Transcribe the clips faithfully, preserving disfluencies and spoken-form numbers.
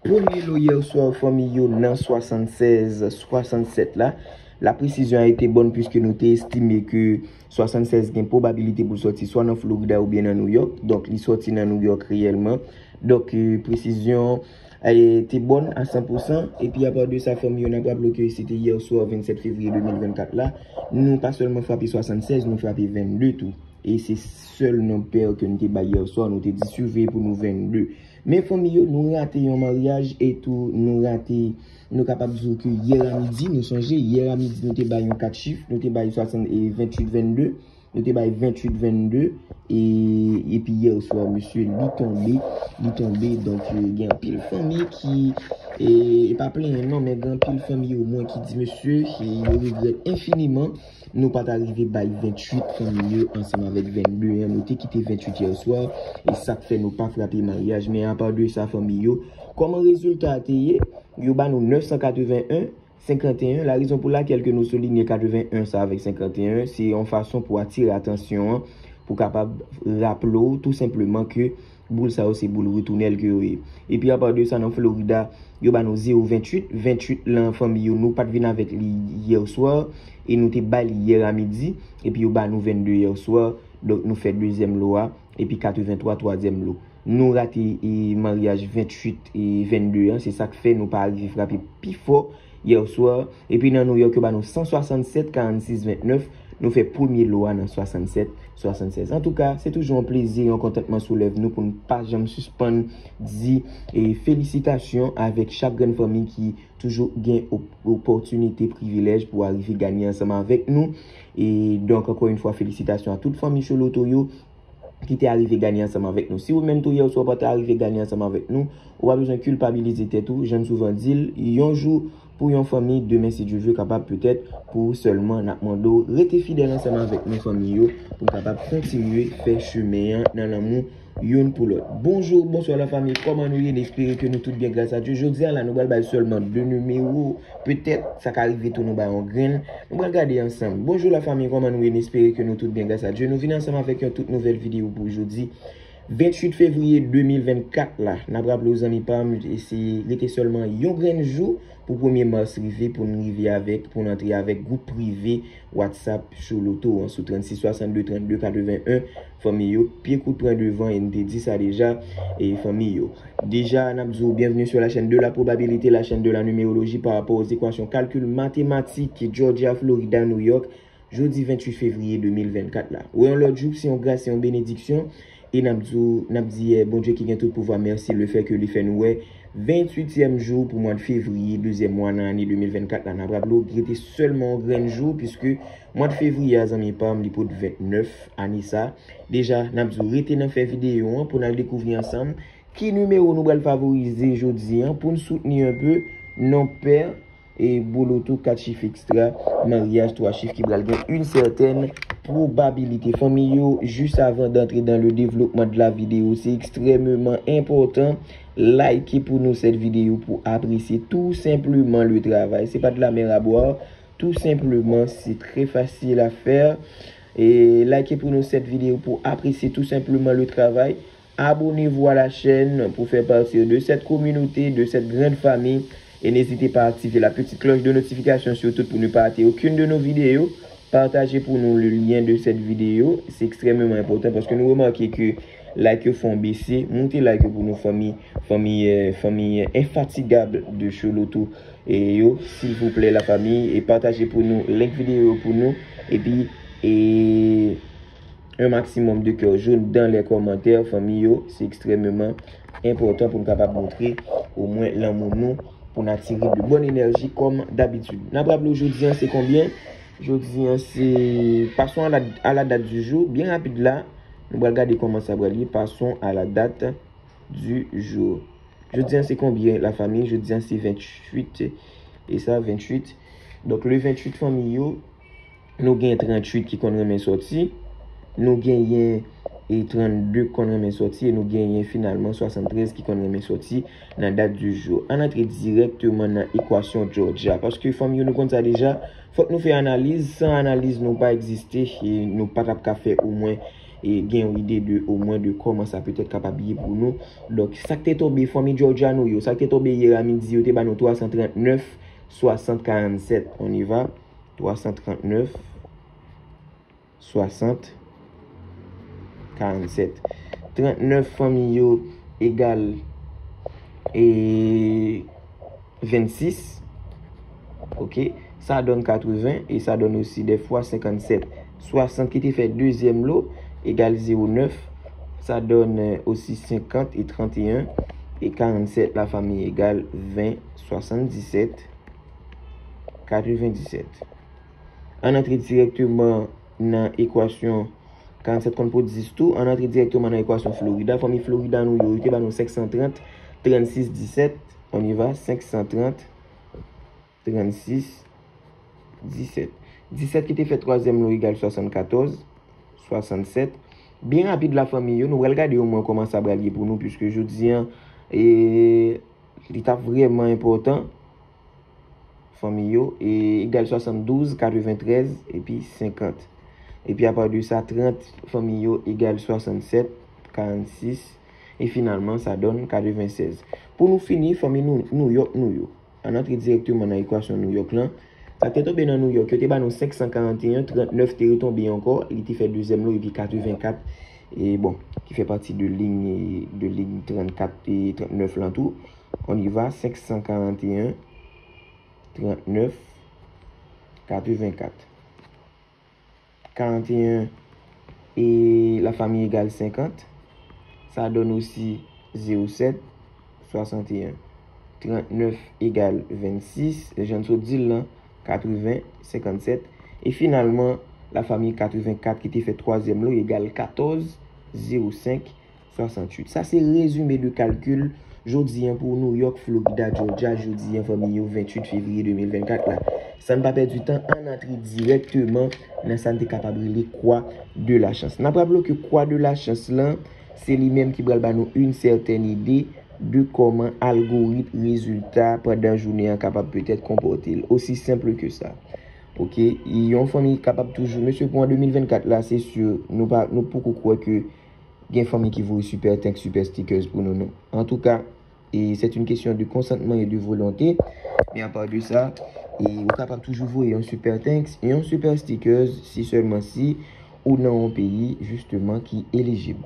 Premye lo yè swa, fanmi yo, nan swasannsèz swasannsèt la. La précision a été bonne puisque nou te estime ke swasannsèz gen pwobabilite pou l sòti swa nan Florida oubyen nan New York. Donk, li sòti nan New York reyèlman. Donk, euh, presizyon eh, te bòn a san pou san. Epi apa de sa, fanmi yo, n ap raple ke se te yè swa vennsèt fevriye de mil vennkat la, nou pa sèlman frape swasannsèz, nou frape vennde tou. E se sèl non pè ke nou te bay yè swa, nou te di siveye pou nou vennde. Men fanmi yo, nou rate yon maryaj e tou nou rate, nou kapab di w ke yè a midi, nou sonje, yè a midi nou te bay yon kat chif, nou te bay swasann, e venntuit vennde, nou te bay venntuit vennde, e, epi yè swa, mesye, li tonbe, li tonbe, donk, e, gen anpil fanmi ki, e, e pa plenyen non, men gen anpil fanmi omwen ki di, mesye, e, yo regrèt enfiniman, nou pa ta rive bay venntuit fanmi yo ansanm avèk vennde an. Nou te kite venntuit yè swa, e sa k fè nou pa frape maryaj. Men apa de sa, fanmi yo, kòman rezilta a te ye? Yo ba nou nèf san katreven en, senkanteyen. La rezon pou lakèl ke nou soulinye katreven en sa avèk senkanteyen, se yon fason pou atire atansyon an, pou kapab raple w tou senpleman ke boul sa yo se boul retounèl ke yo ye. Epi apa de sa, nan Florida, yo ba nou zewo venntuit, venntuit lan, fanmi yo, nou pa t vin avèk li yè swa, e nou te ba li yè a midi, epi yo ba nou vennde yè swa, donk nou fè dezyèm lo a, epi katreven twa twazyèm lo. Nou rate, e, maryaj venntuit e vennde an, se sa k fè nou pa rive frape pi fò yè swa. Epi nan New York, yo ba nou san swasannsèt, karannsis, vennèf. Nou fè premye lo a nan swasannsèt, swasannsèz. Antouka, se toujou yon plezi, yon kontantman sou lèv nou pou n pa janm sispann di, e, felisitasyon avèk chak grenn fanmi ki toujou gen op-, opòtinite, privilèj pou arive ganye ansanm avèk nou. E donk, ankò yon fwa, felisitasyon a tout fanmi Choloto yo ki te arive ganye ansanm avèk nou. Si ou menm tou yè swa ou pa ta arive ganye ansanm avèk nou, ou pa bezwen kilpabilize tèt ou, jan m souvan di l, yon jou pou yon fanmi, demen si Dye vle kapab petèt pou ou sèlman. N ap mande w rete fidèl ansanm avèk nou fanmi yo, pou n kapab kontinye fè chemen an nan lanmou youn pou lòt. Bonjou, bonswa lafanmi, kòman nou ye? N espere ke nou tout byen gras a Dye. Jodi a la, nou pral bay sèlman de nimewo. Petèt, sa ka rive tou nou bay yon grenn. Nou pral gade ansanm. Bonjou lafanmi, kòman nou ye? N espere ke nou tout byen gras a Dye. Nou vin ansanm avèk yon tout nouvèl videyo pou jodi, venntuit fevriye de mil vennkat la. N ap raple w, zanmi pa m, e se rete sèlman yon grenn jou pou premye mas rive, pou n rive avèk, pou n antre avèk gwoup prive WhatsApp Choloto an sou trannsis swasannde trannde katreven en. Fanmi yo, pye kout pran devan, e n te di sa deja, e fanmi yo. Deja, n ap di w, bienvenue sur la chaîne de la probabilité, la chaîne de la numérologie par rapport aux équations calcul mathématique, Georgia, Florida, New York, jodi venntuit fevriye de mil vennkat la. Wè yon lòt jou, se yon gras, se yon benediksyon. E n ap di w, n ap di, eh, Bondye ki gen tout pouvwa, mèsi lefètke li fè nou wè venntuityèm jou pou mwa fevriye, dezyèm mwa nan ane de mil vennkat la. N ap raple w, rete sèlman yon grenn jou, piske mwa fevriye a, zanmi pa m, li pot vennèf ane sa. Deja, n ap di w, rete nan fè videyo an pou n al dekouvri ansanm ki nimewo nou pral favorize jodi an pou n soutni enpe non pè e Boloto kat chif ekstra, maryaj twa chif ki pral gen une certaine probabilité. Fanmi yo, jis avan d'antre dans le développement de la vidéo, se ekstrèmeman enpòtan, like pou nou cette vidéo pour apprécier tout simplement le travail. Se pa de la mer à boire, tout simplement, c'est très facile à faire. E like pou nou cette vidéo pour apprécier tout simplement le travail. Abonnez-vous à la chaîne pour faire partie de cette communauté, de cette grande famille. Et n'hésitez pas à activer la petite cloche de notification surtout pour ne pas rater aucune de nos vidéos. Partagez pour nous le lien de cette vidéo. C'est extrêmement important parce que nous remarquons que like yo font baisser. Montez like pour nos familles, familles, euh, familles infatigables de Choloto. Et yo, s'il vous plaît, la famille, et partagez pour nous, like vidéo pour nous. Et puis, et un maximum de cœur jaune dans les commentaires, fanmi yo. Se ekstrèmeman enpòtan pou n kapab montre omwen lanmou nou, pou n atire de bòn enèji kòm dabitid. N ap raple w jodi an se konbyen? Jodi an se, passons à la, à la date du jour. Byen rapid la, nou pral gade kòman sa pral ye. Passons à la date du jour. Jodi an se konbyen, lafanmi? Jodi an se venntuit. E sa, venntuit. Donk, le venntuit, fanmi yo, nou gen tranntuit ki konn renmen sòti. Nou genyen, e, trannde ki konn renmen sòti. E nou genyen, finalman, swasanntrèz ki konn renmen sòti nan dat di jou. Ann antre dirèkteman nan ekwasyon Georgia. Paske, fanmi yo, nou konn sa deja. Fòk nou fè analiz. San analiz, nou pa egziste. E nou pa t ap ka fè omwen e gen yon ide de omwen de kòman sa petèt kapab ye pou nou. Donk, sa k te tonbe, fanmi Georgia nou yo, sa k te tonbe yè a midi, yo te ba nou twa san trant nèf, swasant, karannsèt. On y va. Twa san trant nèf, swasant, karannsèt. Trant nèf, fanmi yo, egal, e, vennsis. Ok. Sa donn katreven e sa donn osi de fwa senkannsèt. Swasant ki te fè dezyèm lo egal zewo nèf. Sa donn, e, osi senkant e tranteyen. E karannsèt, lafanmi, egal ven, swasanndisèt, katrevendisèt. Ann antre dirèkteman nan ekwasyon karannsèt konn pou dis tou. Ann antre dirèkteman nan ekwasyon Florida. Fanmi Florida nou yo, yo te ba nou senk san trant, trannsis, disèt. On y va, senk san trant, trannsis, disèt. Disèt ki te fè twazyèm lo egal swasannkatòz, swasannsèt. Byen rapid, lafanmi yo, nou pral gade omwen kòman sa pral ye pou nou, piske jodi a, e, li t ap vrèman enpòtan, fanmi yo, e, egal swasanndouz, katreventrèz, epi senkant. Epi apa de sa, trant, fanmi yo, egal swasannsèt, karannsis, e finalman, sa donn katrevensèz. Pou nou fini, fanmi nou, Nouyòk nou yo. Ann antre dirèkteman nan ekwasyon Nouyòk lan. Sa k te tonbe nan Nouyòk, yo te ba nou senk san karanteyen, trant nèf te retonbe ankò, li te fè dezyèm lo, epi katrevenkat, e bon, ki fè pati de liy, de liy trannkat e trant nèf lan tou. On y va, senk san karanteyen, trant nèf, katrevenkat. Karanteyen e lafanmi egal senkant. Sa donn osi zewo sèt, swasanteyen. Trant nèf egal vennsis, jan n sot di l lan, katreven, senkannsèt. E finalman, lafanmi katrevenkat ki te fè twazyèm lo egal katòz, zewo senk, swasanntuit. Sa se rezime de kalkil jodi a pou Nouyòk, Florida, Georgia, jodi a, fanmi yo, venntuit fevriye de mil vennkat la. San n pa pèdi tan, ann antre dirèkteman nan sa n te kapab rele kwa de la chans. N ap raple w ke kwa de la chans lan, se li menm ki pral ba nou yon sètèn ide de kòman algorit rezilta pandan jounen an kapab petèt konpòte l. Osi senp ke sa. Ok, yon fanmi kapab toujou, mesye, pou an de mil vennkat la, se si, nou pa, nou poko kwè ke gen fanmi ki voye super thanks, super stickers pou nou, non. Antouka, e, c'est une question de consentement et de volonté. Men apa de sa, e, ou kapab toujou voye yon super thanks, yon super stickers, si sèlman si ou nan yon peyi, jisteman, ki elijib.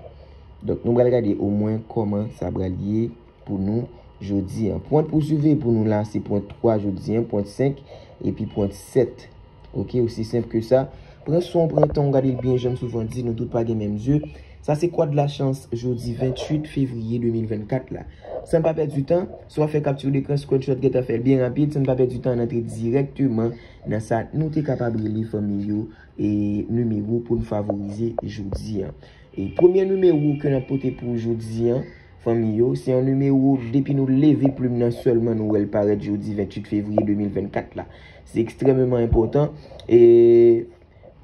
Donk, nou pral gade omwen kòman sa pral ye pou nou jodi a. Pwen pou swive pou nou la, se pwen twa jodi a, pwen senk, epi pwen sèt. Ok, osi senp ke sa. Pran swen w, pran tan w, gade l byen, jan m souvan di, nou tout pa gen menm zye. Sa se kwa de la chans jodi venntuit fevriye de mil vennkat la. San n pa pèdi tan, si w ap fè capture d'écran, screenshot, gentan fè l byen rapid, san n pa pèdi tan, ann antre dirèkteman nan sa nou te kapab rele, fanmi yo, e nimewo pou n favorize jodi a. E premye nimewo ke n ap pote pou jodi a, fanmi yo, se yon nimewo, depi nou leve plim nan sèlman, nou wè l parèt jodi venntuit fevriye de mil vennkat la. Se ekstrèmeman enpòtan. E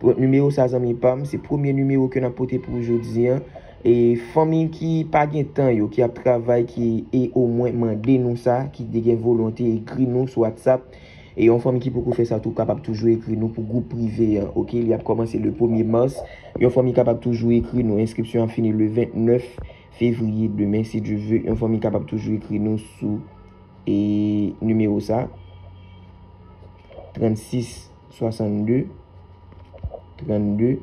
pre-, nimewo sa, zanmi pa m, se premye nimewo ke n ap pote pou jodi a. E fanmi ki pa gen tan yo, ki ap travay, ki, e omwen mande nou sa, ki te gen volonte ekri nou sou WhatsApp. E yon fanmi ki poko fè sa tou kapab toujou ekri nou pou gwoup prive a, ok? Li ap kòmanse le premye mas. Yon fanmi kapab toujou ekri nou. Enskripsyon ap fini le vennèf fevriye, demen, si Dye ve. Yon fanmi kapab toujou ekri nou sou, e, nimewo sa, trannsis swasannde, trannde,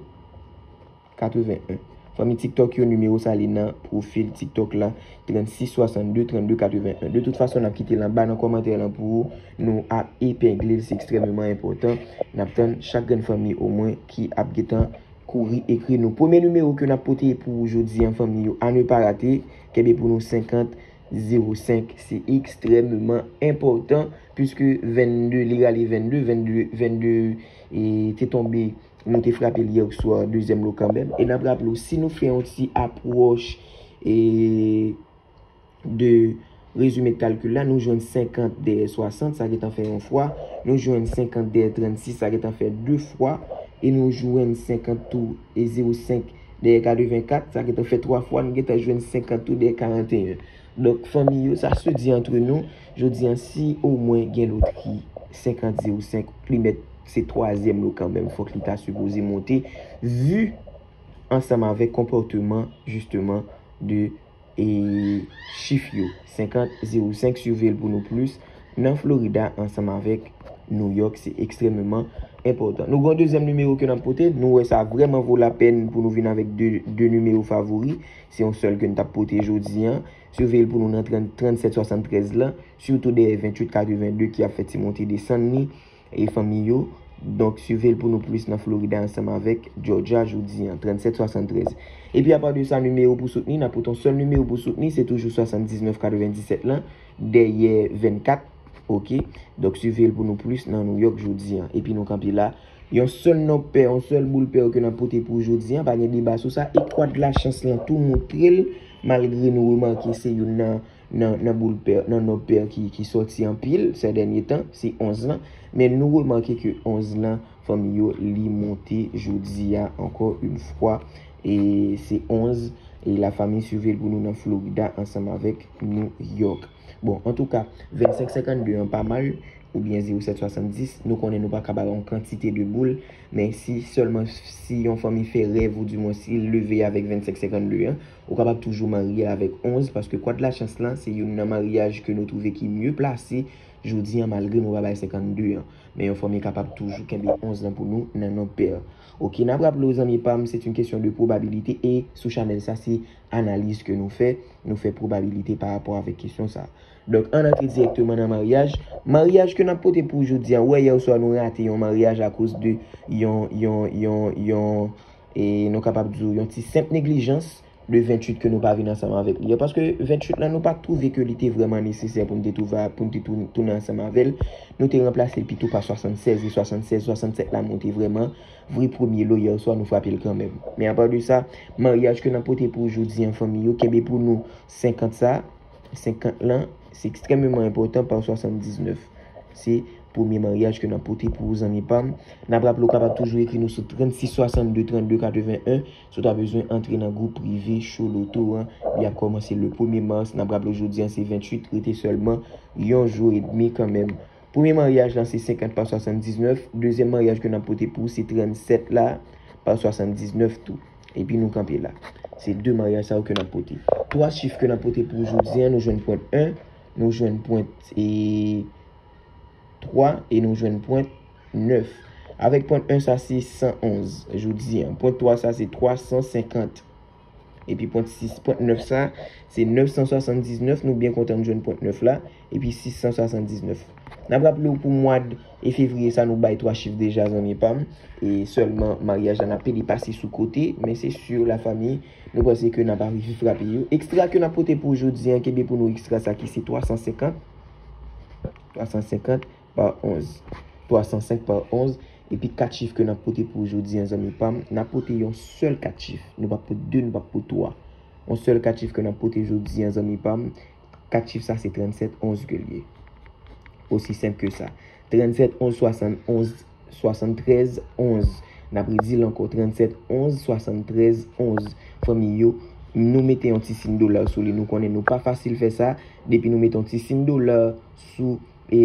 katreven en. Fanmi TikTok yo, nimewo sa li nan pwofil TikTok la, trannsis swasannde, trannde, katreven en. De tout fason, n ap kite l anba nan kòmantè lan pou nou ap epengle l, se ekstrèmeman enpòtan. N ap tann chak grenn fanmi omwen ki ap gentan kouri ekri nou. Premye nimewo ke n ap pote pou jodi a, fanmi yo, à ne pas rater, kenbe pou nou, senkant zewo senk, se ekstrèmeman enpòtan, piske vennde, li rale vennde, vennde, vennde, e, te tonbe, nou te frape l yè swa, dezyèm lo kanmenm. E n ap raple w, si nou fè yon ti apwòch, e, de rezime kalkil la, nou jwenn senkant dèyè swasant, sa gentan fè yon fwa. Nou jwenn senkant dèyè trannsis, sa gentan fè de fwa. E nou jwenn senkant tou, e zewo senk dèyè katrevenkat, sa gentan fè twa fwa. Nou gentan jwenn senkant tou dèyè karanteyen. Donk, fanmi yo, sa se di antre nou, jodi a, si omwen gen lotri senkant zewo senk, li mèt se twazyèm lo kanmenm, fòk li ta sipoze monte, vi ansanm avèk konpòteman, jisteman, de e chif yo. Senkant zewo senk, siveye l pou nou plis. Nan Florida, ansanm avèk New York, se ekstrèmeman enpòtan. Nou gen yon dezyèm nimewo ke n ap pote. Nou wè sa vrèman vo lapèn pou nou vin avèk de, de nimewo favori. Se yon sèl ke n t ap pote jodi an. Siveye l pou nou nan trant, trannsèt swasanntrèz lan. Sitou dèyè venntuit katrevenn de ki ap fè ti monte desann li e fanmi yo. Donk, siveye l pou nou plis nan Florida ansanm avèk Georgia jodi an, trannsèt swasanntrèz. Epi apa de sa, nimewo pou soutni, n ap pote yon sèl nimewo pou soutni, se toujou swasanndiznèf katrevenndisèt lan, dèyè vennkat, oke? Donk, siveye l pou nou plis nan New York jodi an. Epi nou kanpe la. Yon sèl non pè, yon sèl boul pè ke n ap pote pou jodi an, pa gen deba sou sa. E kwad lachans lan tou montre l, malgre nou remake se youn nan nan, nan boul pè, nan non pè ki, ki sòti anpil sè dènye tan, se onz lan. Men nou remake ke onz lan, fanmi yo, li monte jodi a ankò yon fwa. E se onz, e lafanmi siveye l pou nou nan Florida ansanm avèk New York. Bon, antouka, vennsenk senkannde an pa mal, oubyen zewo sèt swasanndis, nou konnen nou pa ka bay yon kantite de boul, men si sèlman si yon fanmi fè rèv oudimwen si l leve avèk vennsenk senkannde an, ou kapab toujou marye avèk onz, paske kwad lachans lan se youn nan maryaj ke nou twouve ki mye plase jodi an, malgre nou pa bay senkannde an. Men yon fanmi kapab toujou kenbe onz lan pou nou nan non pè. Oke, n ap raple w, zanmi pa m, c'est une question de probabilité, e sou chanèl sa, se analiz ke nou fè, nou fè probabilite pa rapò avèk kesyon sa. Donk, ann antre dirèkteman nan maryaj. Maryaj ke n ap pote pou jodi an, ou wè yè swa nou rate yon maryaj akoz de yon, yon, yon, yon, e nou kapab di w yon ti senp neglijans de venntuit ke nou pa vin ansanm avèk li an. Paske venntuit lan, nou pa t twouve ke li te vrèman nesesè pou n te twouve, pou n te tou-, tounen ansanm avè l. Nou te ranplase l pito pa swasannsèz, e swasannsèz, swasannsèt la monte vrèman. Vre premye lo yè swa, nou frape l kanmenm. Men apa de sa, maryaj ke n ap pote pou jodi an, fanmi yo, kenbe pou nou senkant sa, senkant lan, se ekstrèmeman enpòtan pa swasanndiznèf. Se premye maryaj ke n ap pote pou ou, zanmi pa m. N ap raple w kapab toujou ekri nou sou trannsis swasannde trannde katreven en. Si w ta bezwen antre nan gwoup prive Show Loto an, li ap kòmanse le premye mas. N ap raple w jodi an se venntuit, rete sèlman yon jou edmi kanmenm. Premye maryaj lan se senkant pa swasanndiznèf. Dezyèm maryaj ke n ap pote pou ou se trannsèt la pa swasanndiznèf tou. Epi nou kanpe la. Se de maryaj sa yo ke n ap pote. Twa chif ke n ap pote pou jodi an, nou jwenn pwent en, nou jwenn pwent e twa e nou jwenn pwent nèf. Avèk pwent en sa se san onz jodi an. Pwent twa sa se twa san senkant. Epi pwent sis, pwent nèf sa, se nèf san swasanndiznèf, nou byen kontan n jwenn pwent nèf la, epi sis san swasanndiznèf. N ap raple w pou mwa d e fevriye sa, nou bay twa chif deja, zanmi pa m. E sèlman maryaj la n ap pede pase sou kote, men se si lafanmi, nou panse ke n ap rive frape yo. Ekstra ke n ap pote pou jodi an, kenbe pou nou ekstra sa ki se twa san senkant. Twa san senkant pa onz. Twa san senk pa onz. Epi kat chif ke n ap pote pou jodi an, zanmi pa m, n ap pote yon sèl kat chif. Nou p ap pote de, nou p ap pote twa. Yon sèl kat chif ke n ap pote jodi an, zanmi pa m. Kat chif sa se trannsèt onz ke l ye. Osi senp ke sa. Trannsèt onz swasannonz swasanntrèz onz. N ap redi l ankò, trannsèt onz swasanntrèz onz. Fanmi yo, nou mete yon ti siy dola sou li. Nou konnen nou pa fasil fè sa. Depi nou mete yon ti siy dola sou e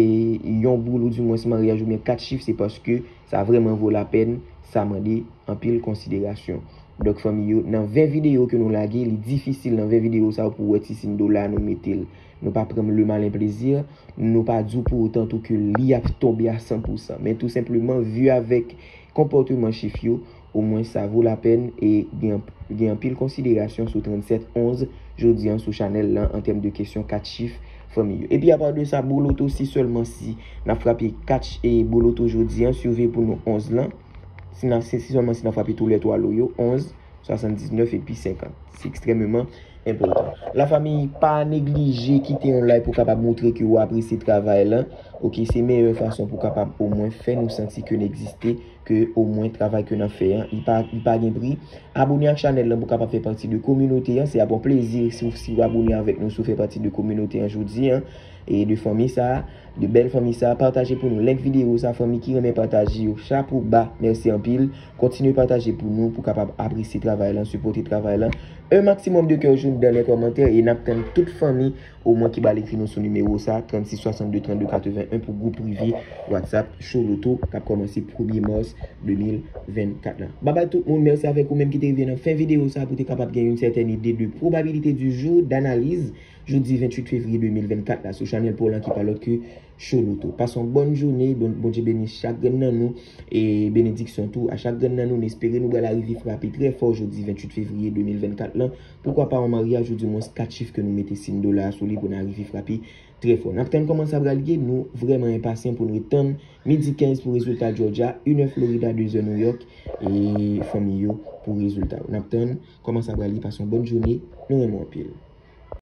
yon boul oudimwens maryaj oubyen kat chif, se paske sa vrèman vo lapèn, sa mande anpil konsiderasyon. Donk, fanmi yo, nan ven videyo ke nou lage, li difisil nan ven videyo sa yo pou w wè ti siy dola nou mete l. Nou pa pran le malen plezi, nou pa di w pou otan tou ke li ap tonbe a san pou san. Men tou senpleman, vi avèk konpòteman chif yo, omwen sa vo lapèn e gen, gen anpil konsiderasyon sou trannsèt onz jodi an sou chanèl lan an tèm de kesyon kat chif fanmi yo. Epi apa de sa, boloto, si sèlman si n ap frape kat ch-, e boloto jodi an, siveye pou nou onz lan. Si n ap, si, si sèlman si n ap frape tou lè twa lo yo, onz, swasanndiznèf epi senkant. Se ekstrèmeman enpòtan. Lafanmi, pa neglije kite yon like pou w kapab montre ke w apresye travay lan. Oke, se meyè fason pou w kapab omwen fè nou santi ke n egziste, ke omwen travay ke n ap fè an, li pa, li pa gen pri. Abone ak chanèl lan pou w kapab fè pati de kominote an. Se ap yon plezi si w, si w abone avèk nou, si w fè pati de kominote an jodi an. E de fanmi sa, de bèl fanmi sa, pataje pou nou link videyo sa, fanmi ki renmen pataje yo, chapo ba, mèsi anpil. Kontinye pataje pou nou, pou kapab apresye travay lan, sipòte travay lan. Un maximum de cœur jaune dans les commentaires, e n ap tann tout fanmi, omwen ki ba l ekri nou sou nimewo sa, trannsis swasannde trannde katreven en pou gwoup prive WhatsApp Show Loto, k ap kòmanse premye mas de mil vennkat la. Babay tout moun, mèsi avèk ou menm ki te rive nan fen videyo sa pou te kapab gen yon sètèn ide de probabilité du jour d'analyse jodi venntuit fevriye de mil vennkat la sou chanèl pa w lan ki pa lòt ke Show Loto. Pase yon bòn jounen, bon, Bondye beni chak grenn nan nou e benediksyon tou a chak grenn nan nou. Nou espere nou pral rive frape trè fò jodi venntuit fevriye de mil vennkat lan. Poukwa pa yon maryaj ou di mwens kat chif ke nou mete siy dola a sou li pou n rive frape trè fò. N ap tann kòman sa pral ye, nou vrèman enpasyan pou n ret tann midi kenz pou rezilta Georgia, inè Florida, dezè New York e fanmi yo pou rezilta yo. N ap tann kòman sa pral ye, pase yon bòn jounen, nou renmen w anpil.